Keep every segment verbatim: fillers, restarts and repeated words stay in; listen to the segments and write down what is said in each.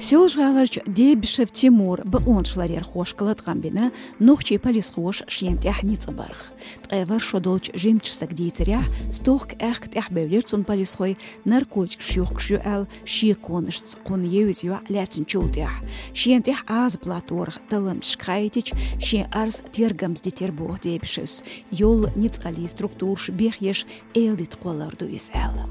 Соьлжа-ГӀаларчу Дебишев Тимура бакъонашларъярхошка латкъам бина нохчийн полисхоша шена тӀехь ницкъ барх. Ткъе ворхӀ шо долчу жимачу стага дийцарехь, стохка аьхка тӀехбевлира цунна полисхой, наркотикаш юхкуш ю аьлла, шеконашца кхунна евза йоӀ лаьцначул тӀаьхьа. Шена тӀехь Ӏазап латторах талламташка хаийтича, шен арз тергамца дитира боху Дебишевс. Йолу ницкъаллин структураш бехъеш, эладита кхоллар ду иза аьлла.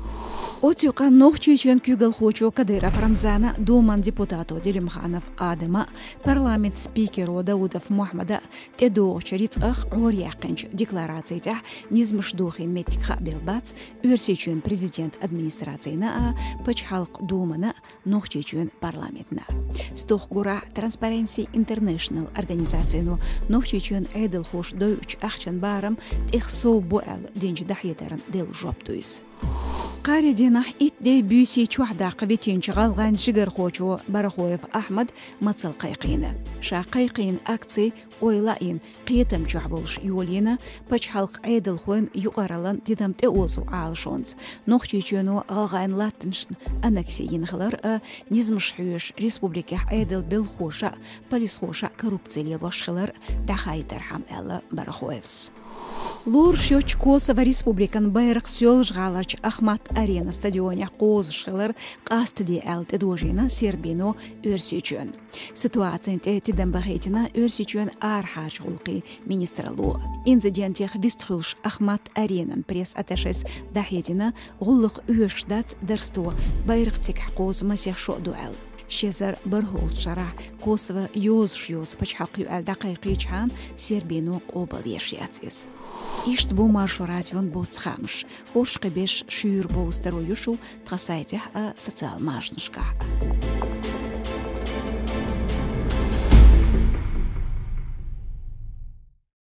Оцу юкъа Нохчийчоьнан куьйгалхочо Кадыров Рамзана Думан депутато Делимханов Адама, парламентан спикеро Даудов Мухьаммада тӀедогӀучу рицкъах Ӏораяьккхинчу деклараци тӀехь низамаш дохийна меттиг хаа белла бац Оьрсийчоьнан президентан администрацина а, Пачхьалкхан Думана а, Нохчийчоьнан парламентна а. Стохка гурахь, Transparency International организацино Нохчийчоьнан Ӏедалхоша дойучу ахчан барам тӀех сов бу аьлла динчу дӀахьедарна делла жоп ду иза. Кхаарин дийнахь итт де буьйсий чохь даккха витинчу гӀалгӀайн жигархочо Барахоев Ахьмада мацалла кхайкхийна. Ша кхайкхийна акци ойла а йина, кхетам чохь волуш йолийна, пачхьалкхан Ӏедалхойн юкъараллин тидам тӀеозо Ӏалашонца. Нохчийчоьно гӀалгӀайн латтанашна аннекси йина хилар а, низамаш хьоьжуш, республикехь Ӏедалан белхахоша а, полисхоша а коррупци лелош хилар а дӀахаийтархьама, аьлла Барахоевс. Лоруш йоцчу Косово Республикан байракх Соьлжа-ГӀаларчу Ахмат Арена стадионехь кхозуш хилар къастаде аьлла тӀедожийна Сербино Оьрсийчоьнна. Ситуацина тӀе тидам бахийтина Оьрсийчоьнан арахьарчу гӀуллакхийн министралло. Инцидентех вистхуьлуш Ахмат Аренан пресс-атташес дӀахьедина, гӀуллакх оьшуш дац дарсто, байракх цигахь кхозу масех шо а ду аьлла. Ши эзар бархӀолгӀачу шарахь Косово йозуш йоцу пачхьалкх ю аьлла дӀакхайкхийчхьана, Сербино къобалдеш яц иза. Иштта бу Маршо радион боцу хаамаш. ХӀорш кхин берш шуьйра бовза таро ю шу тхан сайтехь а, социал машанашкахь а.